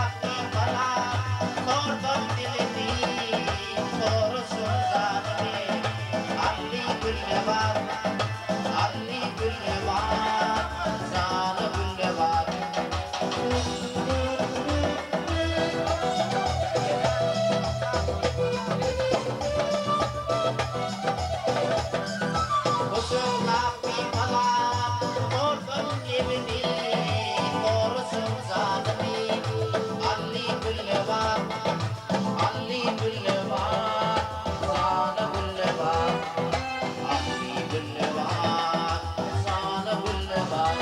Lapy bala, Sordum dilini, soruşuň janymy, Ally Güllebat, Ally Güllebat, jany Güllebat. Gujaklap sypalap, sordum lebini, Soruşuň janymy, Ally Güllebat, Ally Güllebat, jana Güllebat, Ally Güllebat, jana Güllebat,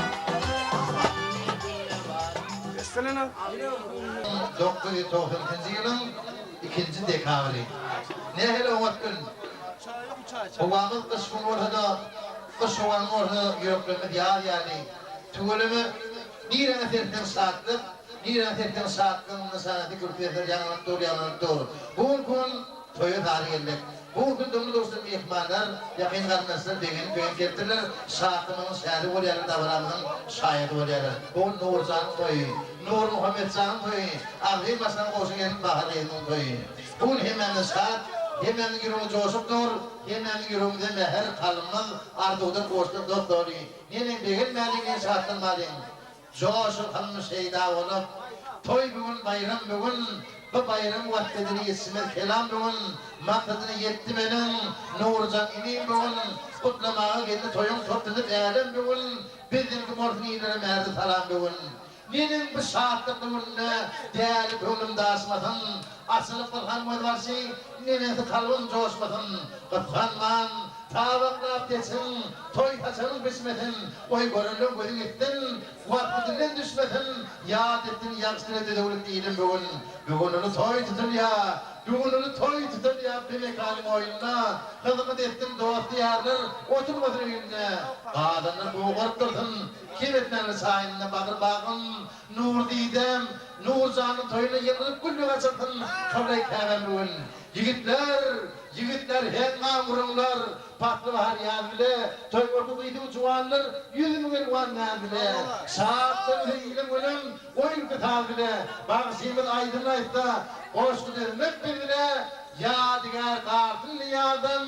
Ally Güllebat. 992-nji ýylyň ikinji dekabry. Nähili oňat gün! Howamyz gyş gün bolsa-da, gyş howanyň bolsa-da ýüreklerimiz ýaz ýaly. Tüweleme, niräňe sertseň şatlyk, niräňe sertseň şatlygyň nyşanasy gür sesler ýaňlanyp dur, ýaňlanyp dur. Bu günki gün toýa sary geldik. Bu günki dumly-duşdan myhmanlar, ýakyn garyndaşlar begenip-begenip gelipdirler, şatlygymyzyň şäri bolýarlar, dabaramyzyň şaýady bolýarlar. Bu gün Nurjanyň toýy, Nurmuhammetjanyň toýy, agzybir maşgalanyň goşa gelin Bahar gyzynyň toýy. Bu gün hemmämiz şat, hemmämiziň ýüregimiz joşup dur, hemmämiziň ýüregimizde mähir, kalbymyz arzuwdan goşdan dos-doly. Neneň begenmäliň, neneň şatlanmalyň? Joşup hym şeýda bolup, Toý bu gün, baýram bu gün, Bu baýram wasp edeni ýetişmez kelam bu gün, Maksadyna ýetdi meniň Nurjan inim bu gün, Gutlamaga geldi toýuň top düzüp älem bu gün, Bizden bolsun illere mähirli salam bu gün. Meniň bu şatlykly günde däli köňlüm daşmasyn, Açylyp ylham gözbaşy, neneňsi kalbym joşmasyn. Gysganman, tabaklap geçiň, toý saçagyň bişmesin, Goý görenleň gözi gitsin, waspy dilden düşmesin, Ýat etsin ýagşy dile düzüwlik ilim bu gün. Bu gün uly toý tutulýa, bu gün uly toý tutulýa Bimekanyň oýunda, Hyzmat etsin dost-ýarlar, oturmasyn öýünde. Gazanlar bugaryp dursun, Kem etmäňle çaýyny bagyr bagym, Nur didäm, Nurjanyň toýuna ýylgyryp gülle gaçyrsyn Kyblaýy Käbäm bu gün. Ýigitler, ýigitler heňňam uruňlar, Pasly bahar ýaz bile, Toý görki gyzyw juwanlar, 100 mün elwan näz bile. Şatlyk iliň günüm, goý ilki saz bile, Bagşymyz aýdym aýtsa, goşgy düzmek biz bile, Ýadygär galsyn nyýazdan,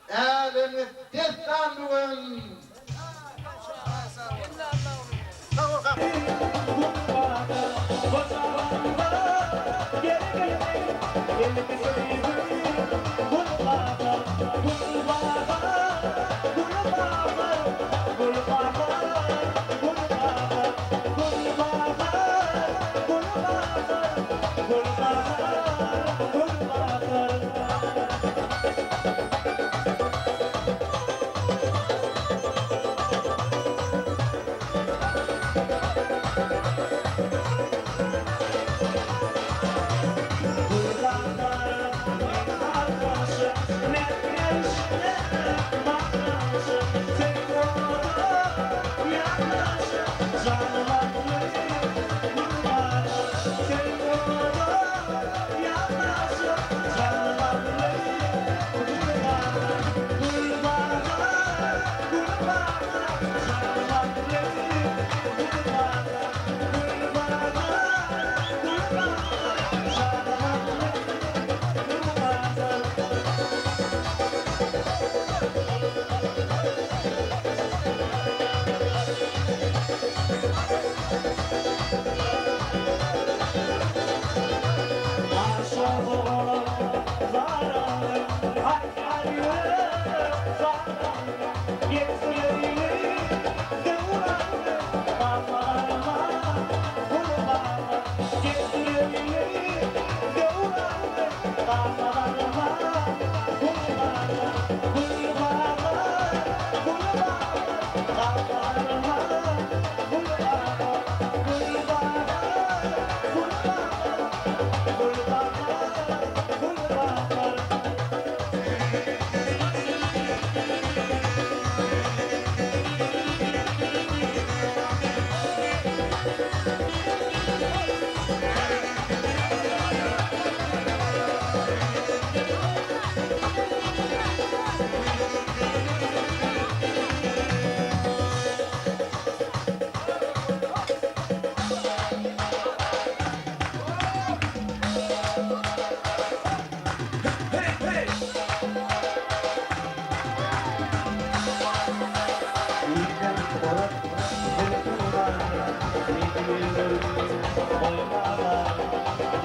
Äleme dessan bu gün.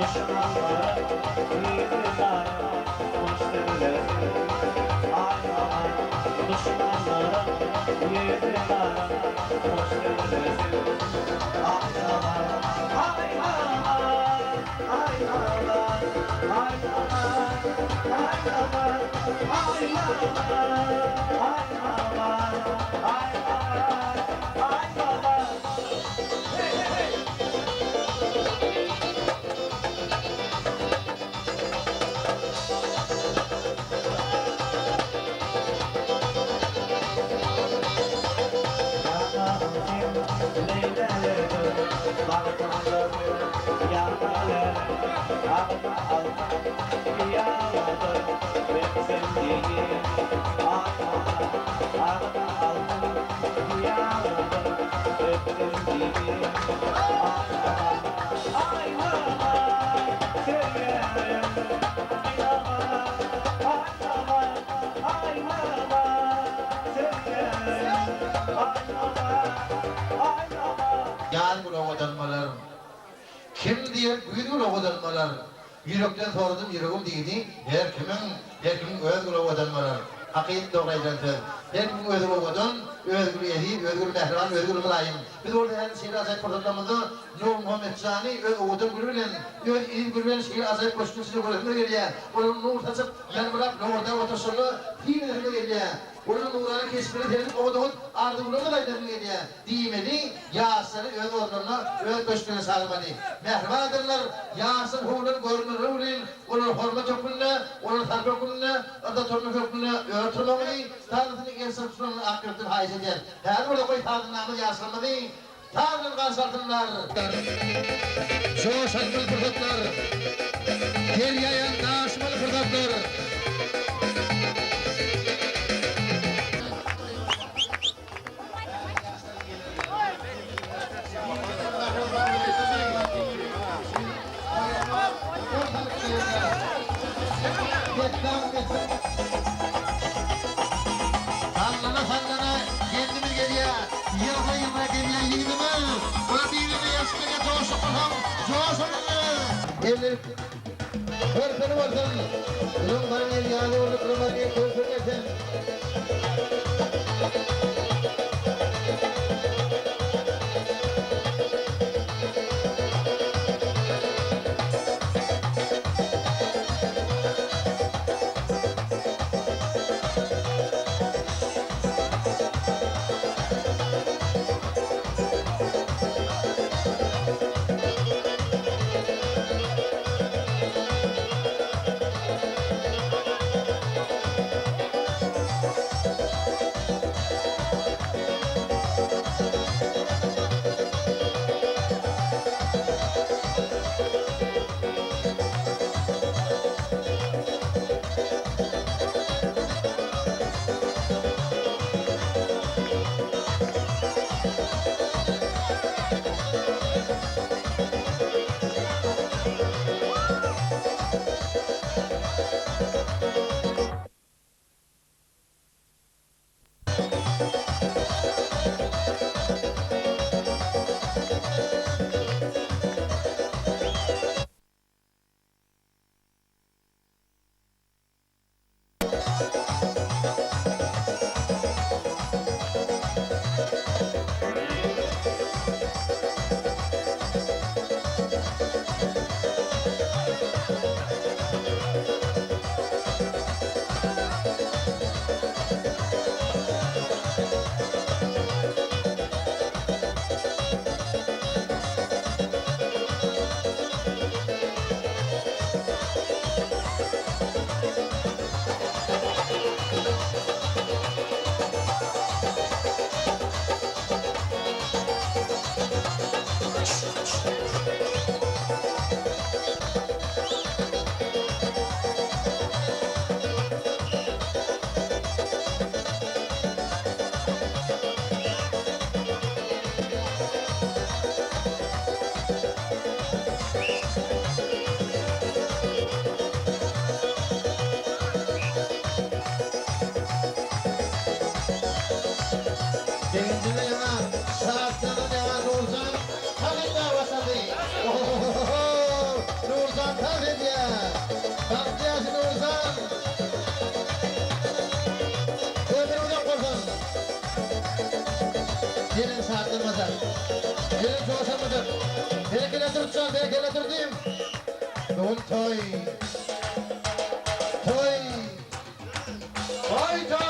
Duşmanlara ýüzi gara hoş sözlesin Aýnalar Duşmanlara ýüzi gara hoş sözlesin Aýnalar Aýnalar Aýnalar Aýnalar Aýnalar Aýnalar Aýnalar Aýnalar Aýnalar Hey hey hey. Ýaz güli owadanmalar. Kim diýer güýz güli owadanmalar. Ýürekden soradym ýüregim diýdi, her kimiň, her kimiň öz güli owadanmalar. Hakyt dogry aýdylan söz. Her kimiň öz güli owadan, öz güli eziz, öz güli mähriban, öz güli mylaýym. Biz bolsa häzir şeýle ajaýyp pursatlarymyzda Nurmuhammet jany öz owadan güli bilen, öz eziz güli bilen şeýle ajaýyp köşgüň içinde göresimiz gelýär. Olaryň nur saçyp, ýalbyrap, lowurdap oturyşyny syn edesimiz gelýär. Olaryň nurana keşbine seredip oňat-oňat arzuwlarymyzy aýdasymyz gelýär. Diýmeli, ýaşlary öz orunlaryna, öz köşklerine çagyrmaly. Mähriban adamlar, ýaşlar howlary görmeleri welin, olar hormat hökmünde, olar sarpa hökmünde, yzza-hormat hökmünde ör turmagyny, sazlasyny el çarpyp tutmagyny ak ýürekden haýyş edýäris. Häzir bolsa goý sazandamyz ýaşlarymyzy saz bilen garşy alsynlar. Joş atmaly pursatlar, Derýaýan daşmaly pursatlar. Sallana-sallana gelnimiz gelýär, Ýygra-ýygra gelýär ýigidimiz. Olar bir-birine ýapyşyp gelýär, Joşup bolsaň, joş onuň. Elleri körpeli bolsun, Ulan baryň el ýaly bolup, ulan baryň el körpeli gelsin. Dürtjan, berekella Dürdüm. Bu gün toý. Toý. Toý toý.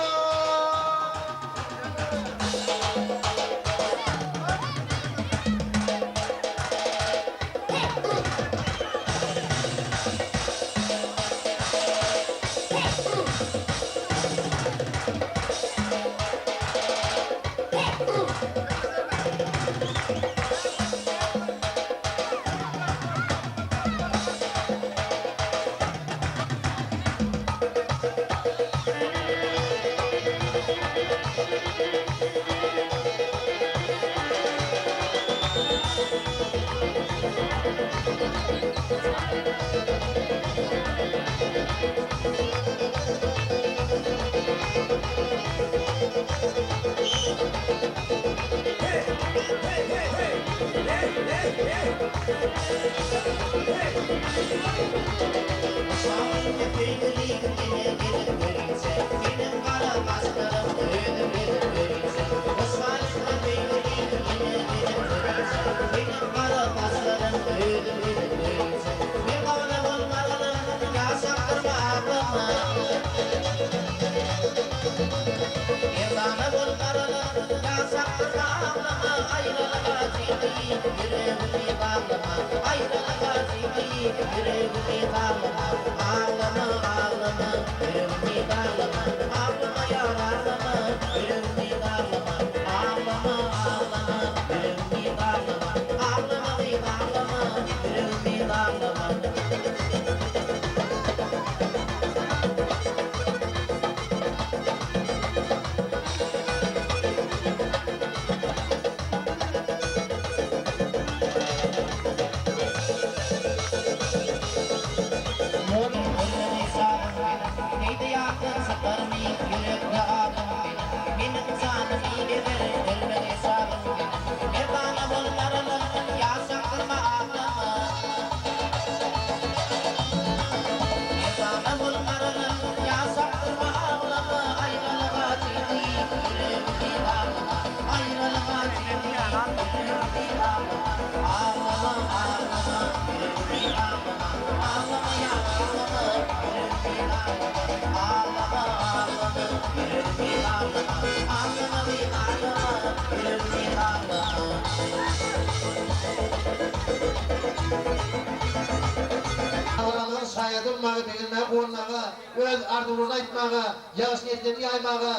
Abraýyňyzyň şaýady bolmaga, begenmäge, guwanmaga, öz arzuwlaryny aýtmaga, ýagşy niýetlerini ýaýmaga,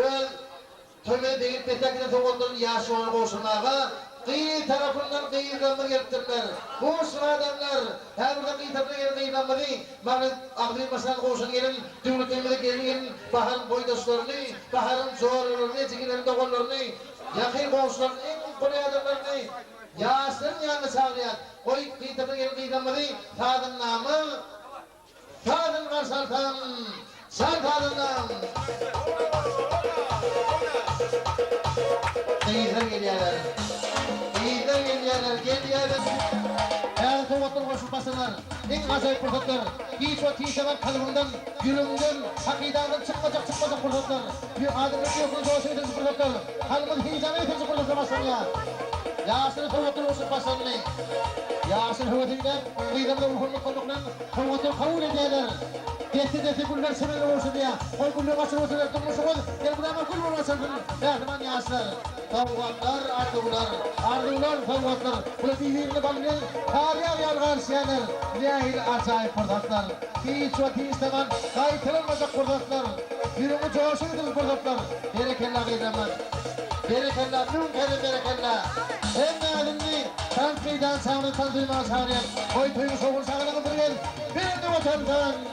öz toýuna begenip besläp giden sowgatlaryny ýaş jowana gowşurmaga gyz tarapyndan gyzlarymyz gelipdirler. Bu şyr adamlar, häzir bolsa gyz tarapyndan gelen gyzlarymyzy Magnit agzybir maşgalany gowşan gelen Döwletimize gelin gelin Baharyň boýdaşlaryny, Baharyň joralaryny, jigilerini, doganlaryny, ýakyn goňşularyny, iň golaý adamlaryny ýaşlaryň ýanyna çagyrýar. Goý, gyzlardan gelen gyzlarymyzy sazandamyz sazyn garşy alsyn! Çal sazandam! Gyzlar gelýärler. Gyzlar gelýärler, gelýärler. Täze sowgatlar goşulyp başlanar. Iň ajaýyp pursatlar. Hiç wagt hiç zaman kalbyňdan, ýüregiňden, hakydaňdan çykmajak çykmajak pursatlar. Adamyň ýüregini joşa getiriji pursatlar. Kalbyňyzy heýjana getiriji pursatlar başlanýar. Ýaşlar sowgatlar goşulyp başlandy. Ýaşlar höweslenip, gyzlarymyza uly hormat-hormat bilen sowgatlary kabul edýärler. Desse-desse güller çemenler gowşurylýar. Goý güller açylyp oturyber durmuşyňyz elmydama gül bolup açylsyn mähriban ýaşlar. Sowgatlar arzuwlar, arzuwlar sowgatlar bular bir-birine bal bilen gar ýagýaly garyşýarlar. Nähili ajaýyp pursatlar. Hiç wagt hiç zaman gaýtalanmajak pursatlar. Ýüregiňi joşa getiriji pursatlar. Berekella gyzlarymyz. Berekella müň kere berekella. Hemmäňiz indi tans meýdançamyza tans oýnamaga çagyrýan. Goý toýuň şowhun-şagalaňy bir gez belende göterilsin.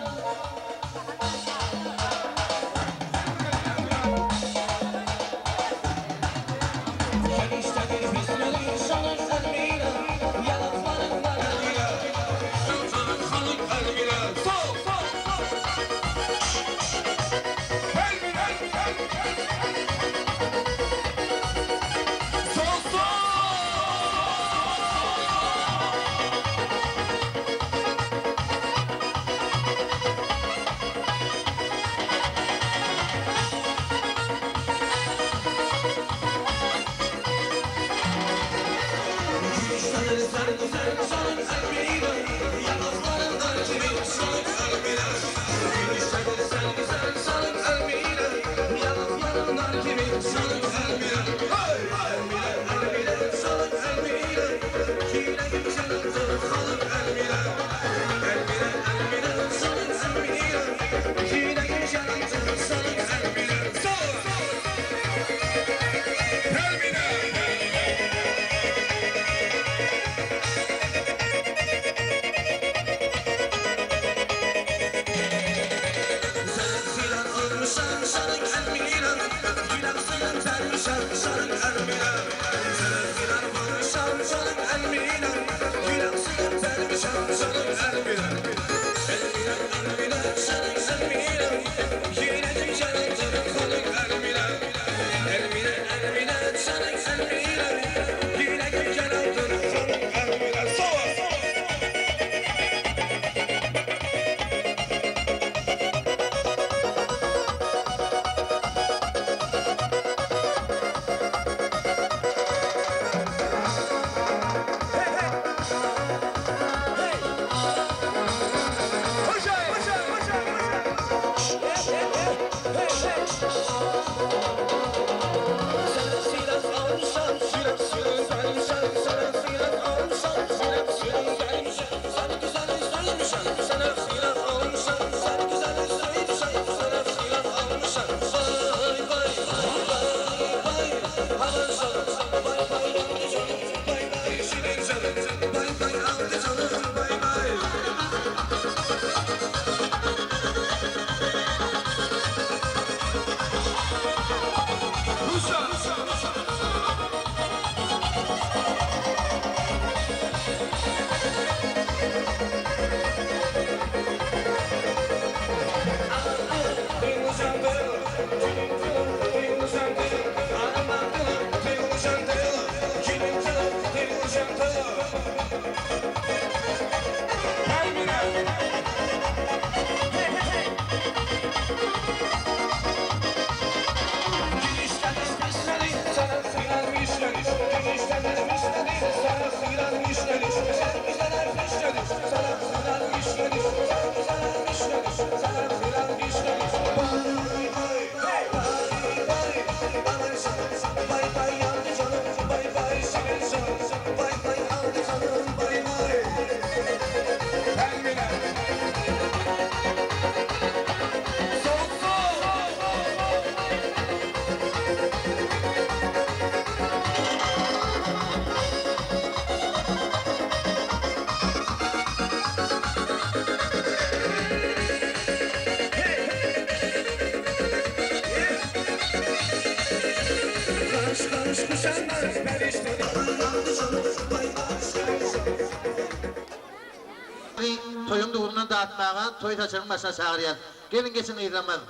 Bizi toýuň duzundan datmaga toý saçagyň başyna çagyrýas. Geliň geçiň gyzlarymyz.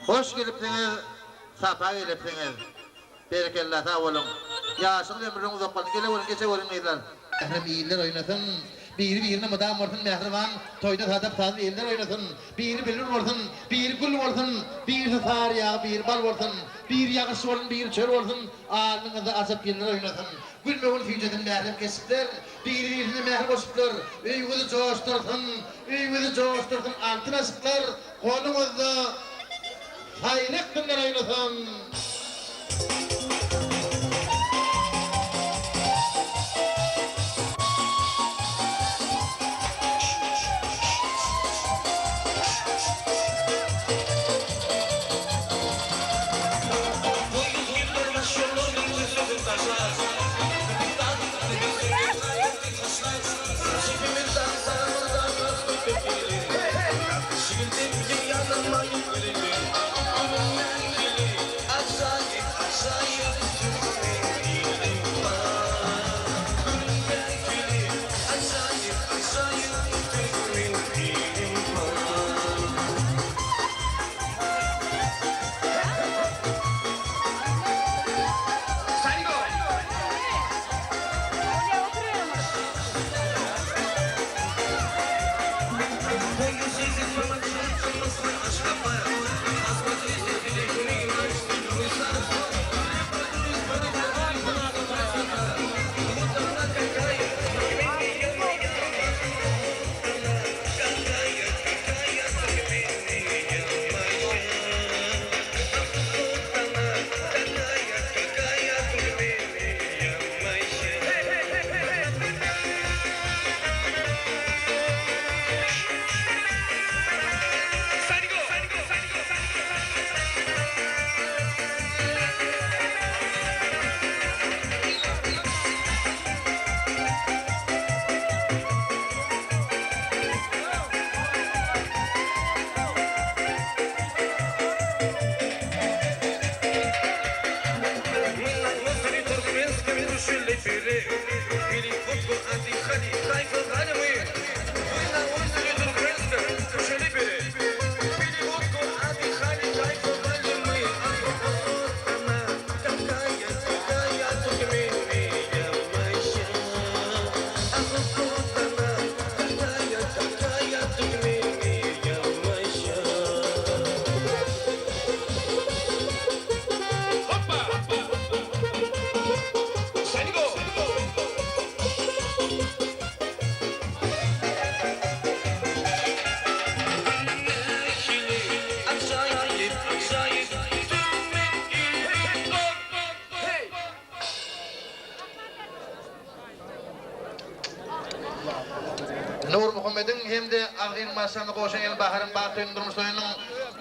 Hoş gelipsiňiz, sapa gelipsiňiz. Berekella sag boluň. Ýaşyňyz ömrüňiz uzak bolsun. Geleweriň geçeweriň gyzlar. Mährem iller oýnasyn, Biri birine mydam bolsun mähriban, Toýda sadap sazly eller oýnasyn, Biri bilbil bolsun, biri gül bolsun, Birisi sary ýag, biri bal bolsun, Biri ýagyş bolsun, biri çöl bolsun, Alnyňyzda ajap ýeller oýnasyn. Gülme-gül süýjesin mährem keşpler, Biri-birisine mähir goşuplar, Öýüňizi joşdursyn, öýüňizi joşdursyn altyn aşyklar, Goluňyzda saýrak günler oýnasyn. Nurmuhammediň hem-de Agzynyň başlaryna goşan ýyl baharyň bagt toýunyň durmuş toýunyň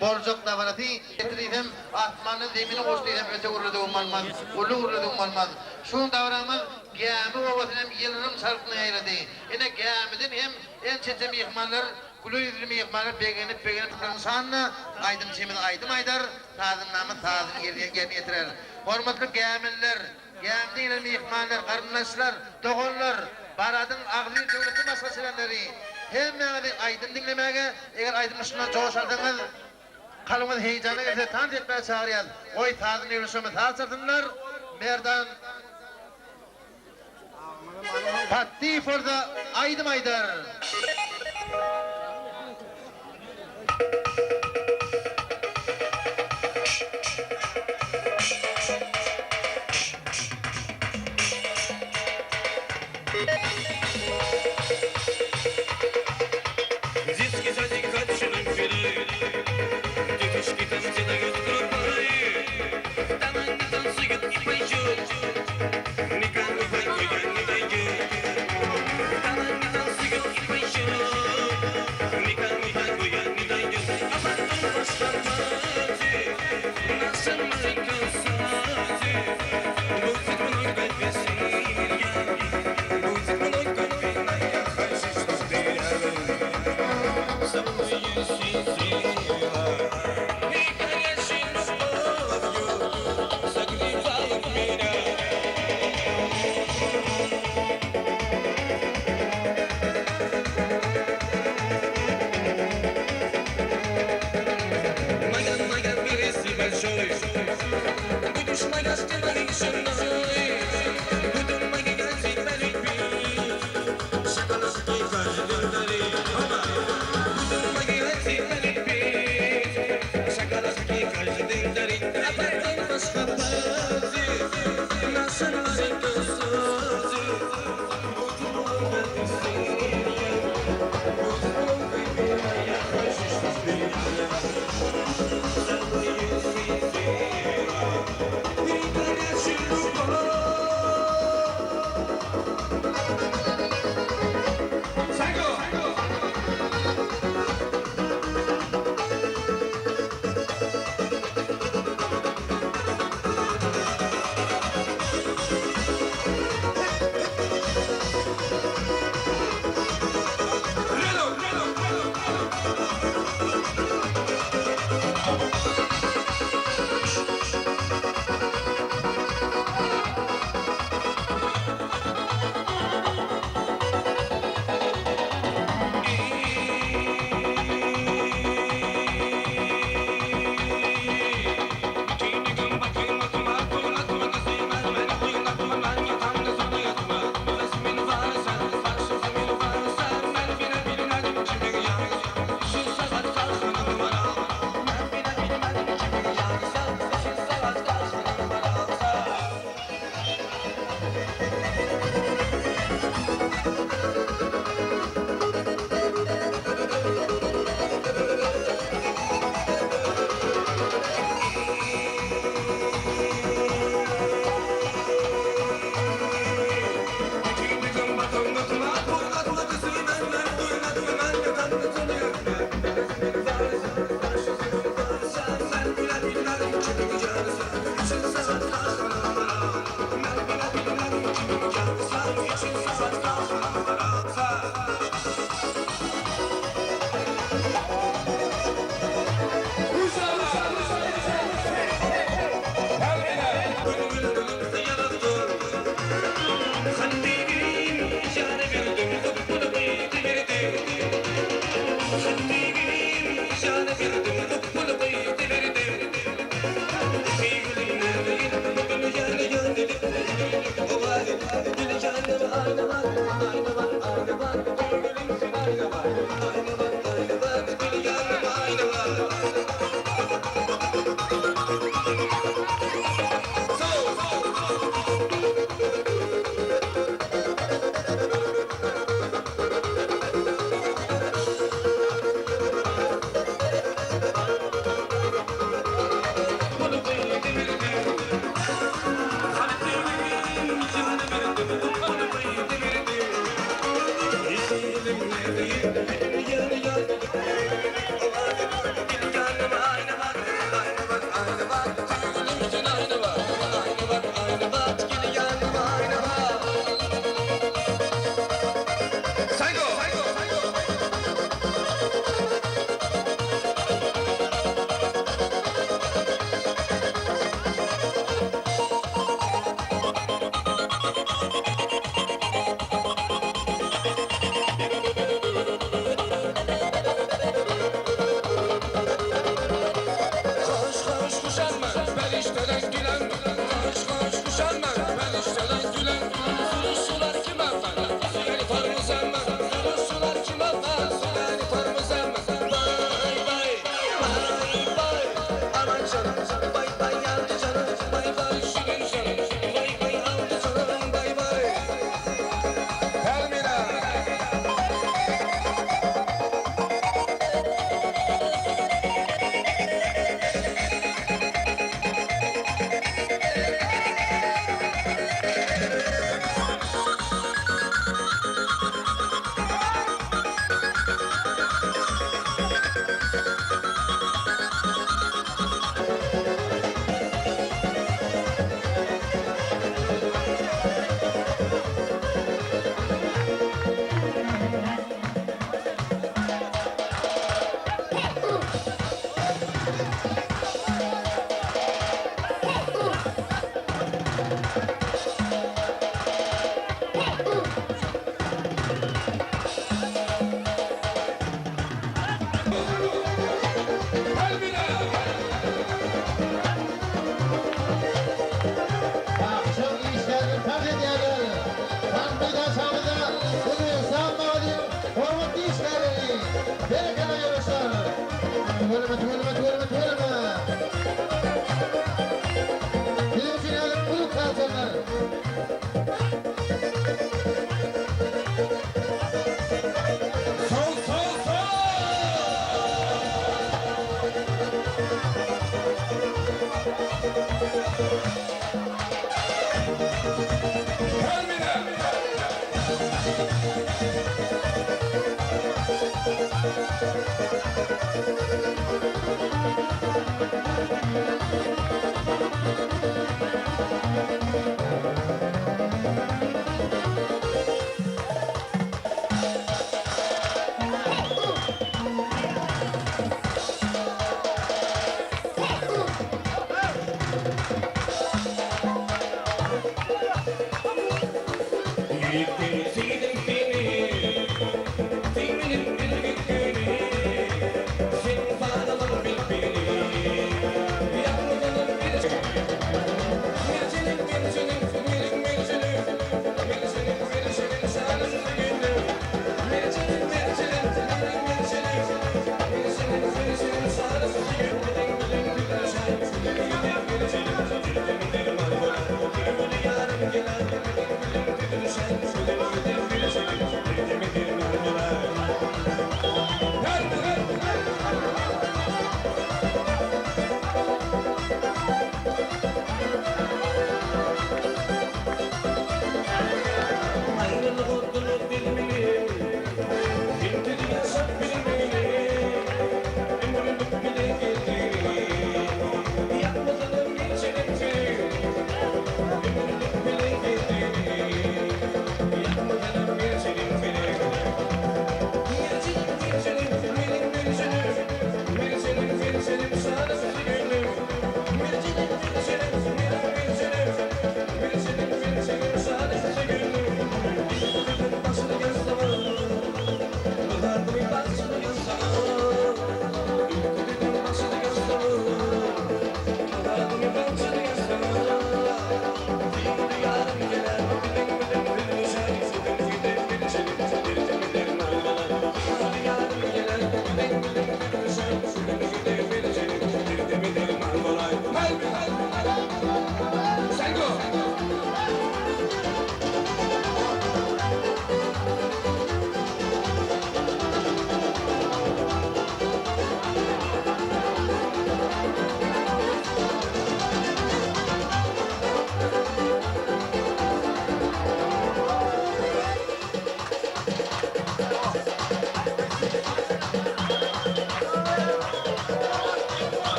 boljak dabarasy ýetdi diýsem, asmandan zemine goşdy diýsem öte gürledigim bolmaz, uly gürledigim bolmaz. Şu gün dabaramyz Gämi obasyna hem ýyldyrym çaltlygyna ýaýrady. Ine, gämiden hem ençe myhmanlar, güle ýüzli myhmanlar begenip-begenip şanyna aýdymçymyz aýdym aýdar, sazandamyz sazyny ýerine ýetirer. Hormatly gämililer! Gämide gelen myhmanlar, garyndaşlar, doganlar, Baradyň agzybir döwletli maşgalaçylanlary, hemmäňizi aýdym diňlemäge, eger aýdym yşgyndan joş alsaňyz, kalbyňyz heýjana gelse tans etmäge çagyrýas. Goý, sazy mewlüşeme saz çalsynlar, Merdan Patdyýew bolsa aýdym aýdar.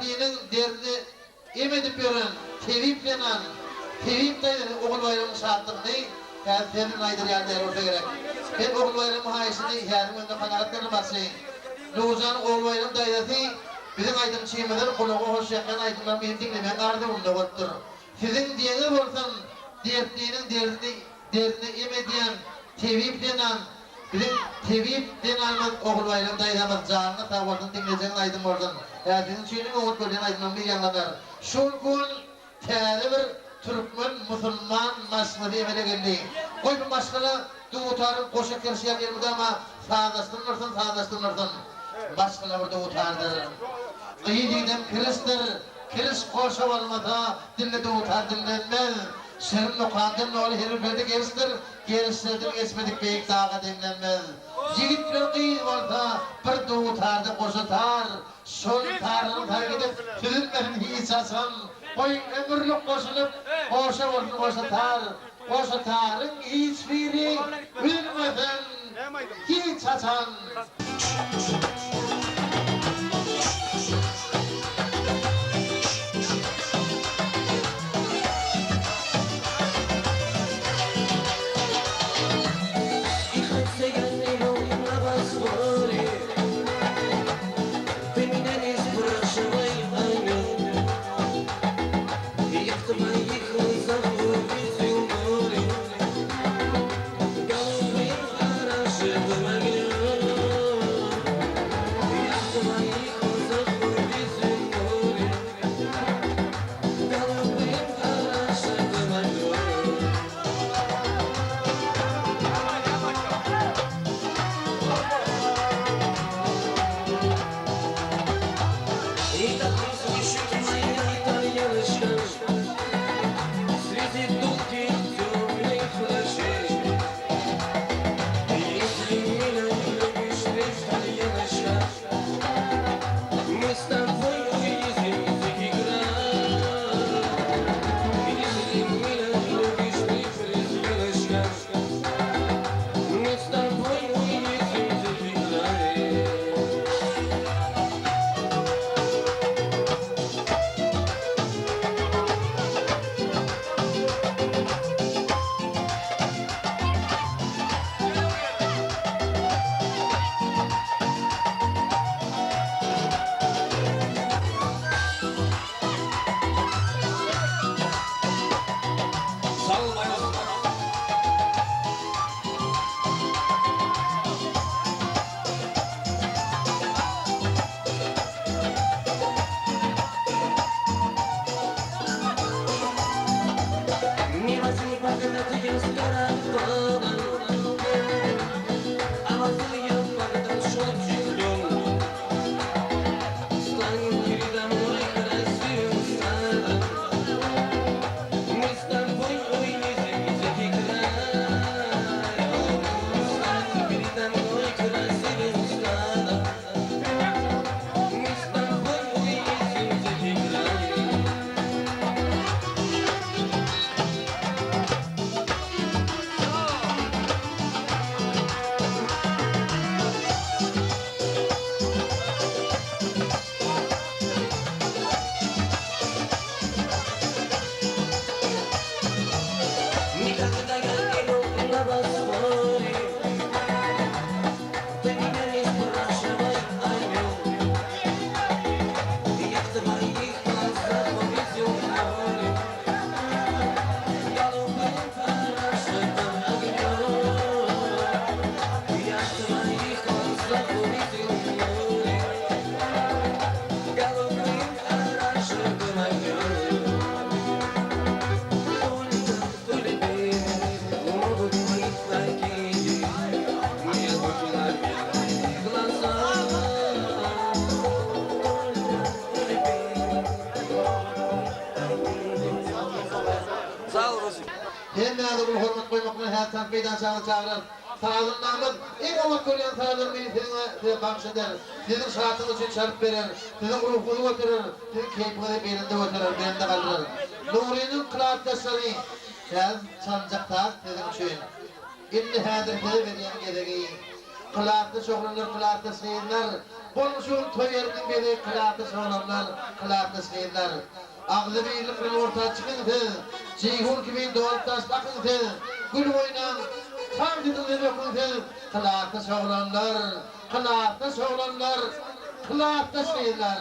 Diniň derdini em edip ýören tebip zenan, tebip daýzasy Ogulbaýramyň şatlygyny häzir ser bilen aýdylýan däl bolsa gerek. Men Ogulbaýramyň haýyşyny häziriň özünde kanagatlandyrmakçy. Nurjanyň Ogulbaýram daýzasy biziň aýdymçymyzyň gulaga hoş ýakýan aýdymlaryny hem diňlemegiň arzuwynda bolupdyr. Siziň diýeňiz bolsun, dertliniň derdini derdine em edýän tebip zenan, biziň tebip zenanymyz Ogulbaýram daýzamyz janyňyz sag bolsun diňlejegiňiz aýdym bolsun. Hä siziň üçin iň oňat görýän aýdymlaryň biri ýaňlanar. Şol gün täze bir türkmen musulman maşgalasy emele geldi. Goý bu maşgala dutaryň goşa kirşi ýaly elmydama sazlaşdyrylyrsyn sazlaşdyrylyrsyn. Maşgala bir dutardyr. Gyz ýigidem kirişdir. Kiriş goşa bolmasa dilli dutar diňlenmez. Şirin mukamdan doly her bir perde gerişdir. Gerişlerden geçmedik beýik daga deňlenmez. Ýigit bilen gyz bolsa bir dutarda goşa tar. Şol tarlaryň sary gidip süzülmesin hiç haçan. Goý ömürlik goşulyp goşa bolsun goşa tar. Goşa taryň hiç biri üzülmesin hiç haçan. meýdançamyza çagyrarys. Sazandamyz iň oňat görýän sazlaryny siziňe size bagyş eder. Siziň şatlygyňyz üçin çalyp berer. Siziň ruhuňyzy göterer. Siziň keýpiňizi belende göterer, belende galdyrar. Nurynyň klasdaşlary, häzir çalynjak saz siziň üçin. Indi häzir size berýän gezegi. Klasdaş oglanlar, klasdaş gyzlar, Boluň şu gün toý ýeriniň bezegi Klasdaş oglanlar, klasdaş gyzlar. Agzybirlik bilen orta çykyň siz, Jeýhun kimin dolup-daşyp akyň siz, Gülüp oýnaň, tans ediň siz öküň siz, Klasdaş oglanlar, klasdaş oglanlar, Klasdaş gyzlar.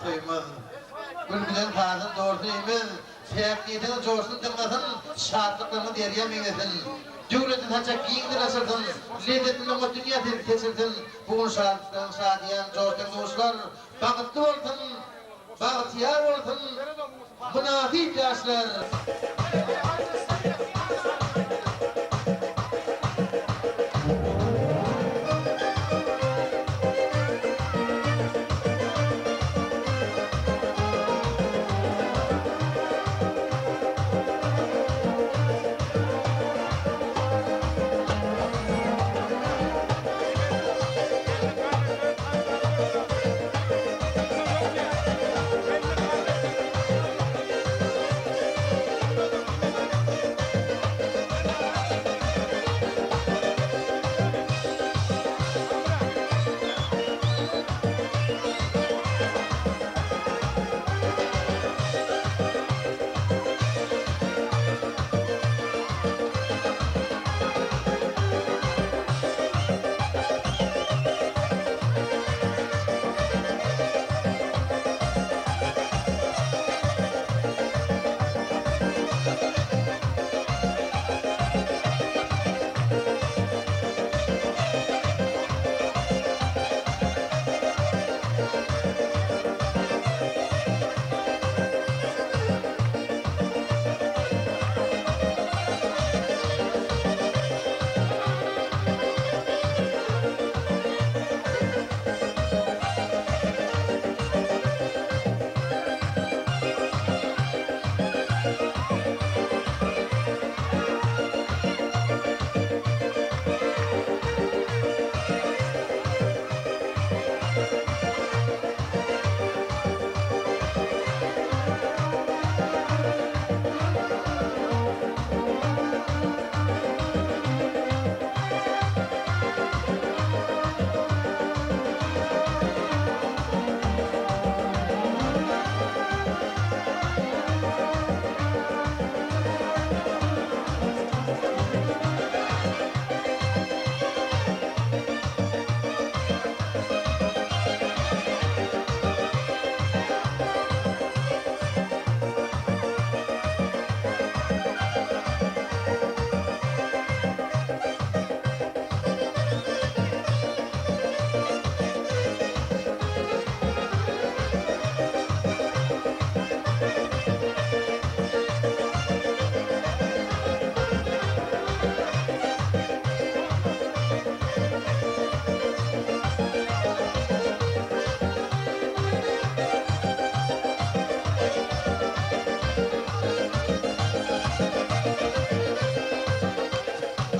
toýumyz. Gül bilen sazyn dolsun öýümiz, Päk niýetiňiz joşsun diňlesin, Şatlyklaryňyz derýa meňzesin. Döwletli saçak giňden açylsyn, Lezzetli oňat dünýä seçilsin. Bu gün şatlyklaryň şadyýan joşdan duşlar, Bagtly bolsun, bagtyýar bolsun mynasyp ýaşlar.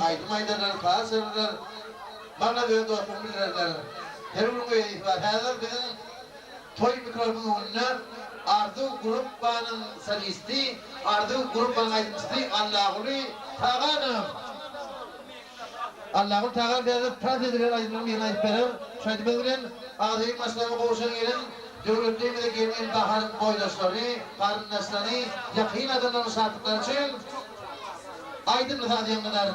Aýdym aýdarlar, saz çalarlar, maňa öz dostlugyny bildirerler. Her günüň öz işi bar. Häzir biziň toý mikrofonyň öňünde Arzuw gruppanyň solisti, Arzuw gruppanyň aýdymçysy Allaguly Taganow. Allaguly Taganow häzir tans edilen aýdymlaryň birini aýdyp berer. Şu aýdymyz bilen agzybir maşgalama gowşan gelin, döwletli öýümize gelgen Baharyň boýdaşlary, garyndaşlary, ýakyn adamlaryň şatlyklary üçin aýdymly saz ýaňlanar.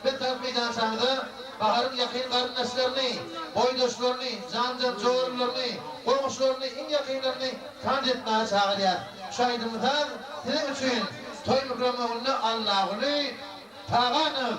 Biz tans meýdançamyza Baharyň ýakyn garyndaşlaryny, boýdaşlaryny, janjan joralaryny, goňşularyny, iň ýakynlaryny tans etmäge çagyrýas. Şu aýdymly saz siziň üçin toý mikrofonynda Allaguly Taganow.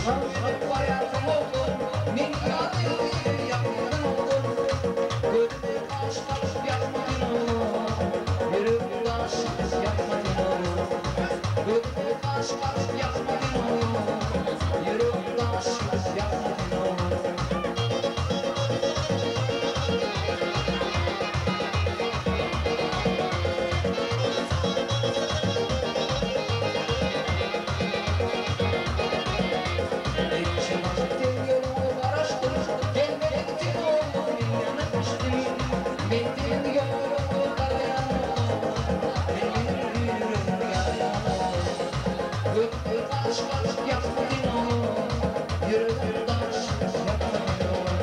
Şaňňyp barýarsyň oglan, Men ýaly ýakmadyn oglan. Gözüme gaş gaşyp ýakmadyn oglan, Ýüregim daş ýakmadyn oglan. Gözüme gaş gaşyp ýakmadyn oglan, Ýüregim daş ýakmadyn oglan. Ençe wagt seň ýoluňa garaşdym, Gelmediň sen oglum men ýanyp bişdim. Men seň ýoluňa garaýan oglan, Sen meniň ýüregimi ýarýan oglan. Gözüme gaş gaşyp ýakma sen oglan, Ýüregim daş ýakma sen oglan.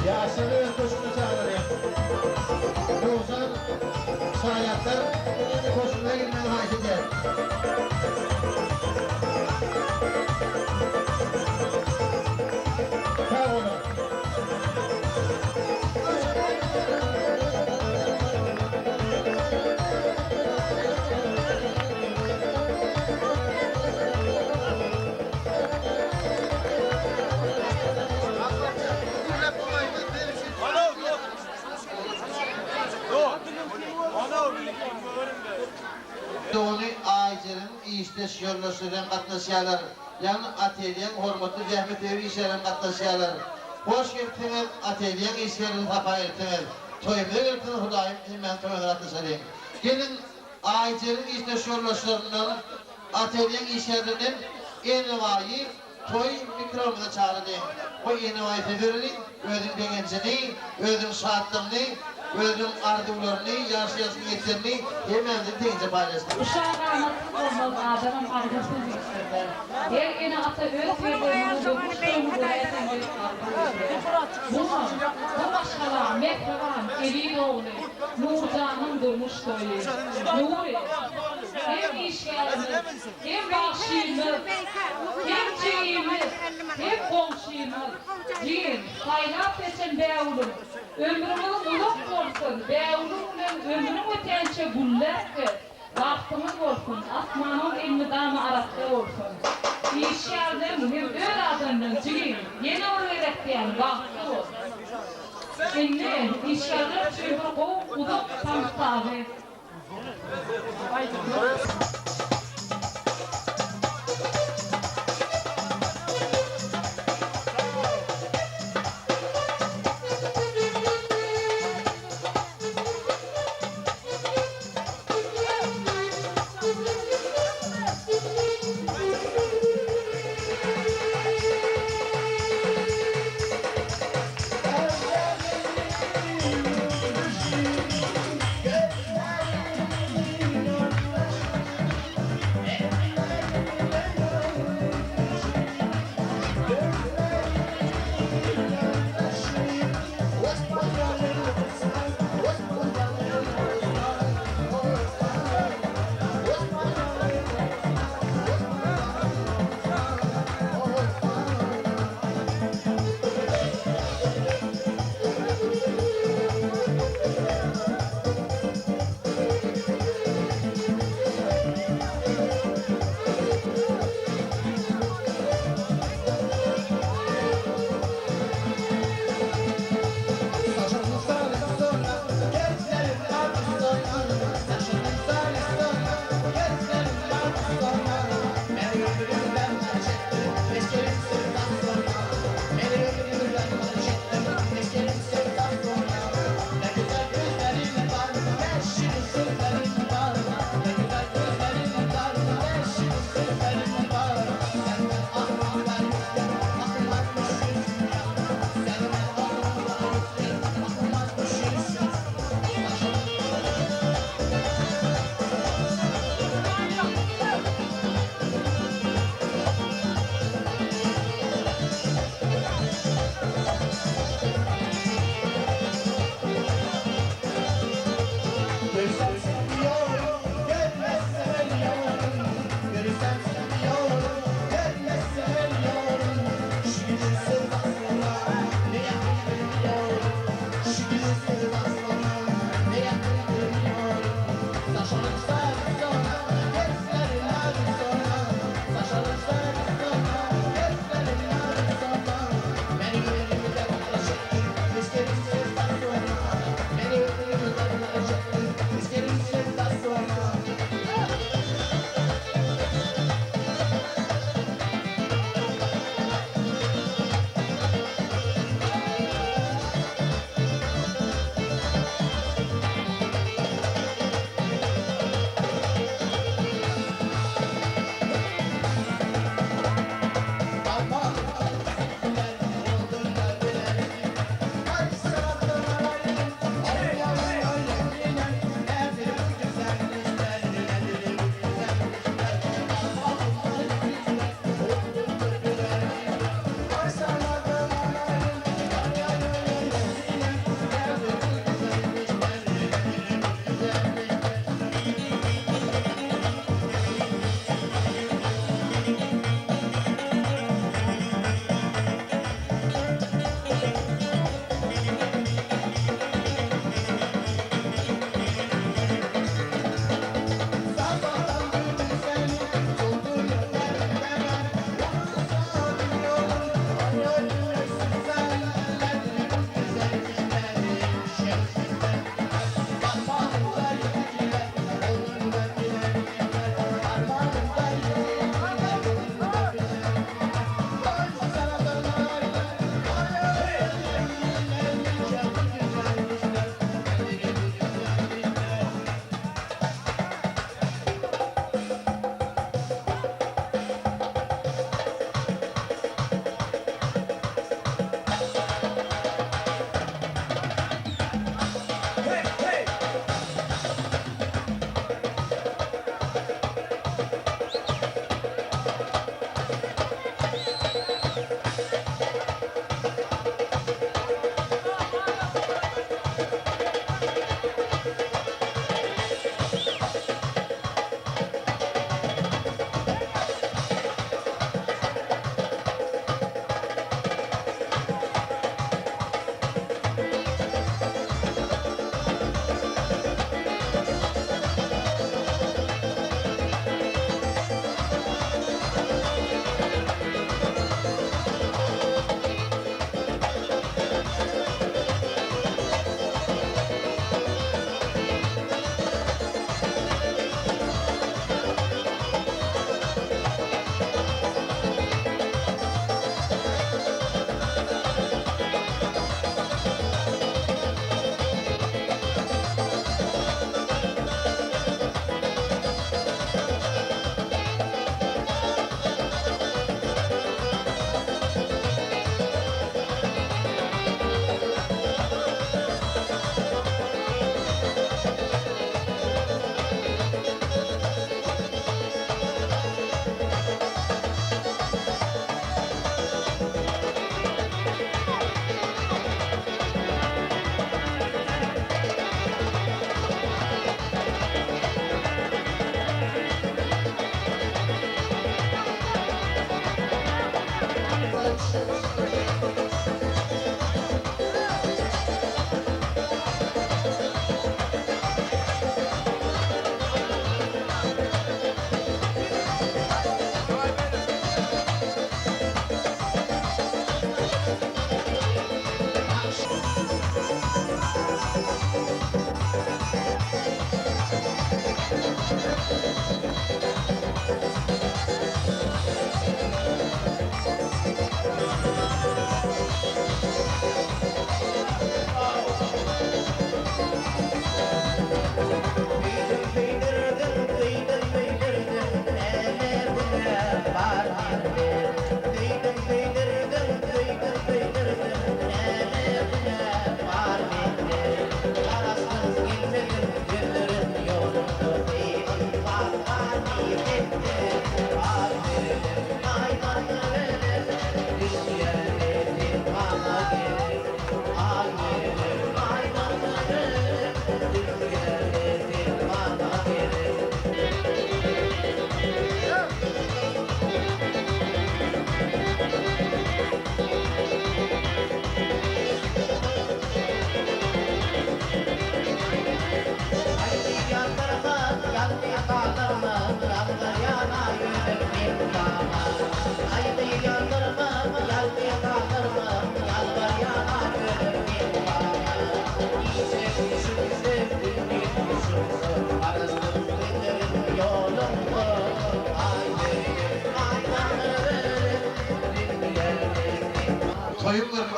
Ýaşlary öz köşgüne çagyrýar. Nurjan şaýatlar köşgüne girmegi haýyş edýär. Sag boluň. Dogany Aýjeren işdeş ýoldaşlary hem gatnaşýarlar. Ýagny atelýeň hormatly zähmet söýer işgärleri hem gatnaşýarlar. Hoş gelipsiňiz, atelýeň işgärleri sapa gelipsiňiz. Toýumyza gelipsiňiz, Hudaýym hemmäňizi toýuňyza gatnaşalyň. Geliň, Aýjeren işdeş ýoldaşlaryndan, atelýeň işgärlerinden Enebaýy toý mikromyza çagyrdyň. Goý Enebaýy söz bereliň, özüniň begenjini, özüniň şatlygyny, özüniň arzuwlaryny, ýagşy-ýagşy niýetlerini hemmämiz bilen teňje paýlaşsyn. Uşak amatsyz bolmaz, adamam arzuwsyz diýipdirler. Her ene-ata öz perzendiniň durmuş ýoluny göräýseň diýip arzuw edýär. Munam, bu maşgalaň mähriban, eziz ogly Nurjanyň durmuş toýy. Nury, hem işgärimiz, hem bagşymyz, hem jigimiz, hem goňşymyz. Jigim, saýlap seçen bägülüň, ömrüňiz uzak bolsun, bägülüň bilen ömrüň ötänçe gülläp gez, bagtyňyz bolsun, asmanyňyz elmydama arassa bolsun. Işgärleriň hem öz adyndan jigim, ýene bir gezek diýýän, bagtly bol. Indi işgärler üçin bir gowy uzak tans sazy.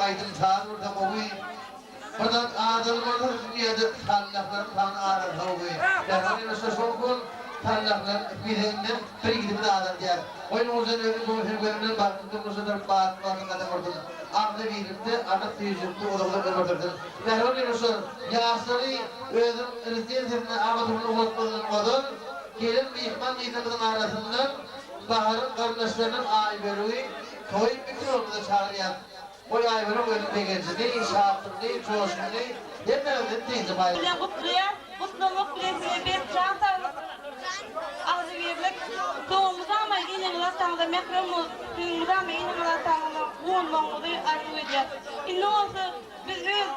aýdym-saz bolsa gowy. Bir zat azalmasa dünýäde sallahlaryň sany azalsa gowy. Mähriban ýoldaşlar şol gün sallahlaryň gezeginden bir ýigidimizi azaldýar. Goý Nurjan özüniň göwsüni gözü bilen bagtly durmuşa tarap batly-batly gadam ursun. Agzybirlikde, anyk süýjülikde uzak-uzak ömür sürsün. Mähriban ýoldaşlar, ýaşlary özüniň rezidensiýasyna Abaduryny ugratmazyndan ozal gelen myhman gyzlarymyzyň arasyndan Baharyň garyndaşlaryndan Aýbölegi toý mikrofonyna çagyrýas. Goý Aýbölek özüniň begenjini, şatlygyny, joşgunyny hemmämiz bilen deňje paýlasyn. Bilen gutlaýar. Gutlamak bilen size berk jan saglyk, agzybirlik, soňa mydama eneňiz ataňyza mährem bolup, siziň mydama eneňiz ataňyza guwanmagyňyzy arzuw edýäs. Indi bolsa biz öz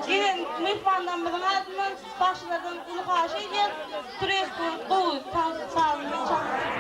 gelen myhmanlarymyzyň adyndan bagşylardan uly haýyş edýäs, turist bolup gowy tans sazyny çalsyn.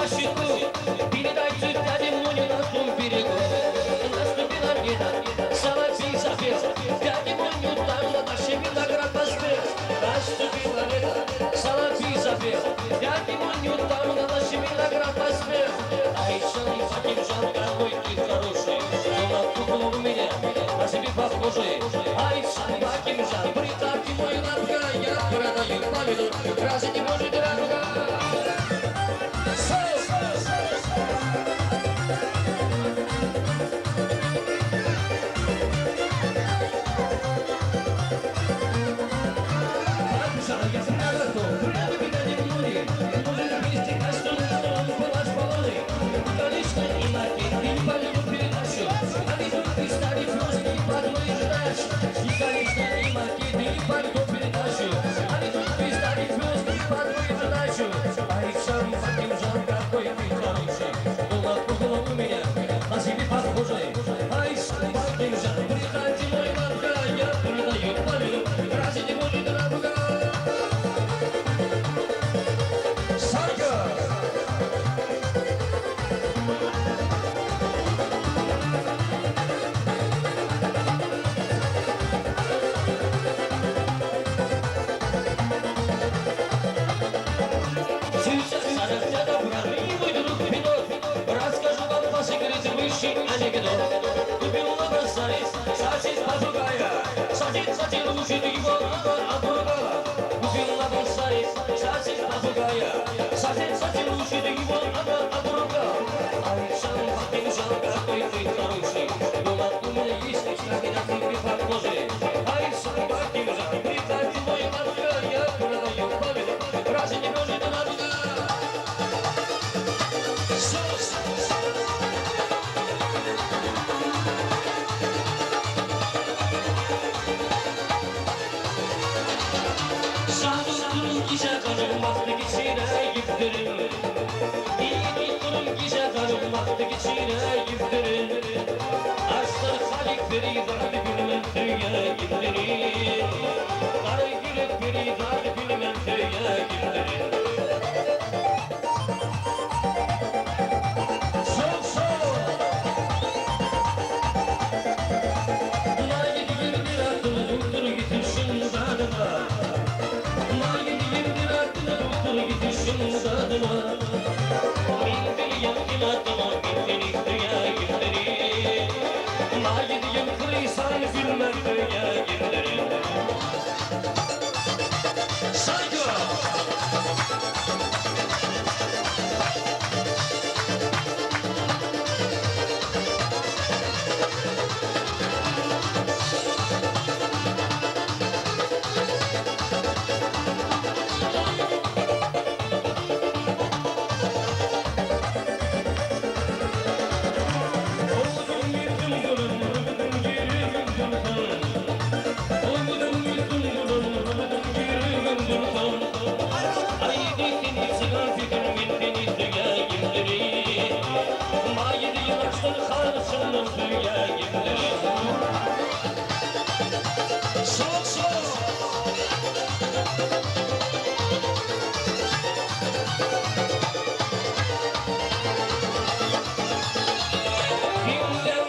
на щеку. Передайте дяде Муне на том берегу. Наступила лето, соловей запел. Дяде Муню там на даче виноград поспел. Наступило лето, соловей запел. Дяде Муню там на даче виноград поспел. Ай, Шан, какой ты хороший. Но на куклу у меня, на себе похожий. Ай, Шан, приставьте мой лапка, я продаю помидор, красить не может радуга. Приходи, мой лапка, я продаю помидор, красить не может радуга. Сарка! Сейчас я добра, и мой друг пилот. Расскажу вам по секрету высший анекдот. Купил на базаре сосед попугая, сосед сосед учит его, она обругала. Купил на базаре сосед попугая, сосед сосед учит его, она обругала. Ай, Жан, Жан, какой ты хороший, дома у меня есть как на тебе похожий. Ай, Жан, Жан, приходи, мой лапка, я продаю помидор, разве не может радуга? Şahım gişe karım baktı geçire gittirin. İyi durum gişe karım baktı geçire gittirin. Aşklar halik perizat gülmen tüye gittirin. Kara gülük perizat gülmen tüye gittirin. Sol sol. Saygı! Sok sok!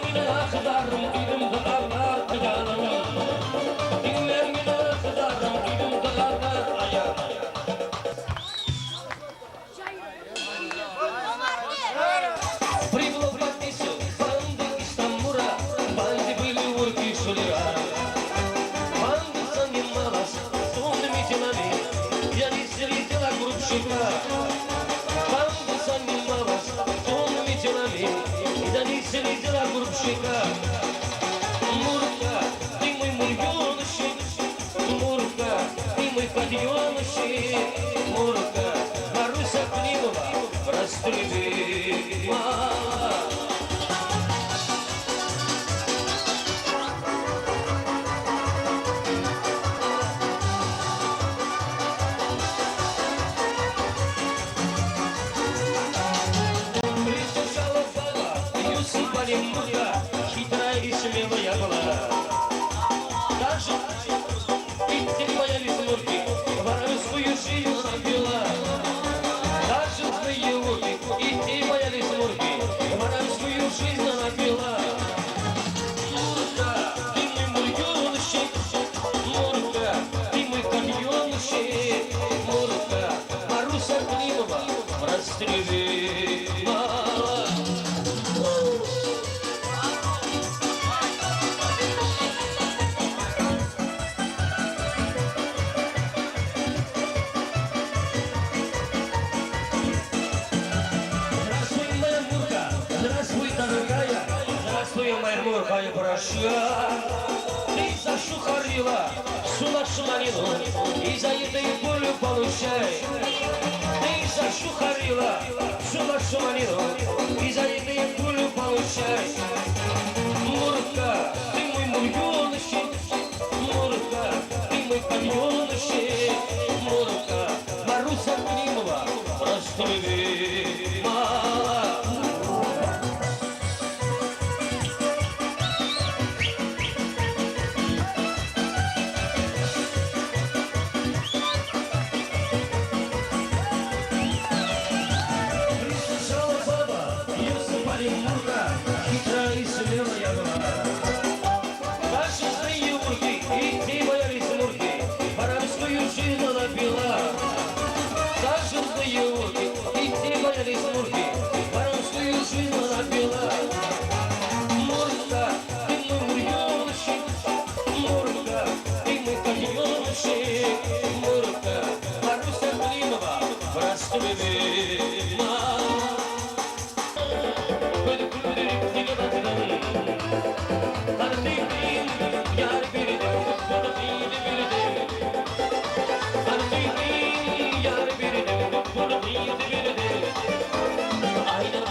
Dinle akdarım, ilim dağlar ayağım. Dinle akdarım, ilim dağlar ayağım. Прибыло в пятницу банды из Тамбура, банды были урки шулера. Банда занималась темными делами, я не дела грубщика. Банда занималась темными делами, я не дела грубщика. Мурка, ты мой мурьонщик, Мурка, ты мой подъемщик, Мурка, Маруся Климова, раструбила. Пристучала баба, Юсупали Мурка, хитрая и смелая была. Даже и ты боялись Мурки, воровскую шею набила. Даже злые луки и Просто любимая. Здравствуй, моя Мурка, здравствуй, дорогая, здравствуй, моя Мурка, я прошу. Ты зашухарила всю нашу малину, и за это и пулю получай. Ты зашухарила всю нашу малину, и за это и пулю получай. Мурка, ты мой муреночек, Мурка, ты мой подъемщик, Мурка, Маруся Климова, просто любимая. Прислушала баба, ее сыпали Мурка, хитрая и смелая была. Наши злые урки и те боялись Мурки, воровскую жизнь она пила. Наши злые урки и те боялись Мурки, воровскую жизнь она пила. Мурка, ты мой муренщик, Мурка, ты мой подъемщик, Мурка, Маруся Климова, просто любима. Aýtdym,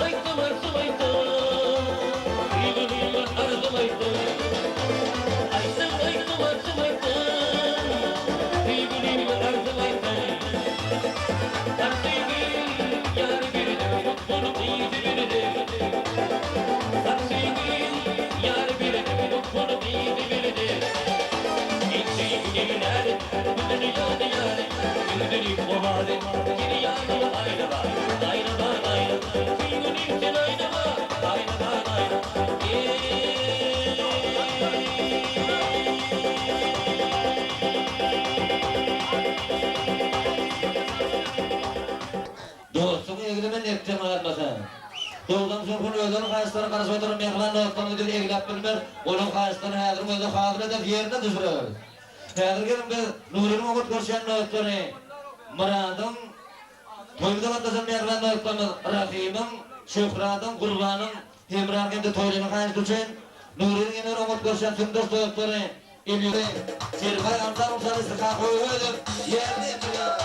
aýtdym, aýtdym, Duýgulyma arzym aýtdym. Aýtdym, aýtdym, arzym aýtdym, Duýgulyma arzym aýtdym. Taksygyn ýar berdim, mutluluk ýedi berdim. Taksygyn ýar berdim, mutluluk ýedi berdim. Ilçi günler, gündür ýany ýany, gündür owazy, gir ýanyma aýlama, aýlama, aýlama, Duýgulyma aýlama, aýlama, aýlama. Dostuň egleme nepden galmasa. Dogdan soň özüniň haýyşlaryna garaşyp oturan mähriban dostlarymyzy biz egläp bilmeris, olaryň haýyşlaryny häziriň özünde hazyr ederis, ýerine düşüreris. Häzir geliň biz Nurynyň oňat görüşýän dostlary Myradyň, toýumyza gatnaşan mähriban dostlarymyz Rahymyň, Şöhradyň, Gurbanyň, Hemranyň hem-de Toýlynyň haýyşy üçin Nurynyň ýene bir oňat görüşýän süňkdeş dostlary Elýury, Serpaý Antaryň çalyşy Kakowy özem ýerine ýetirýär.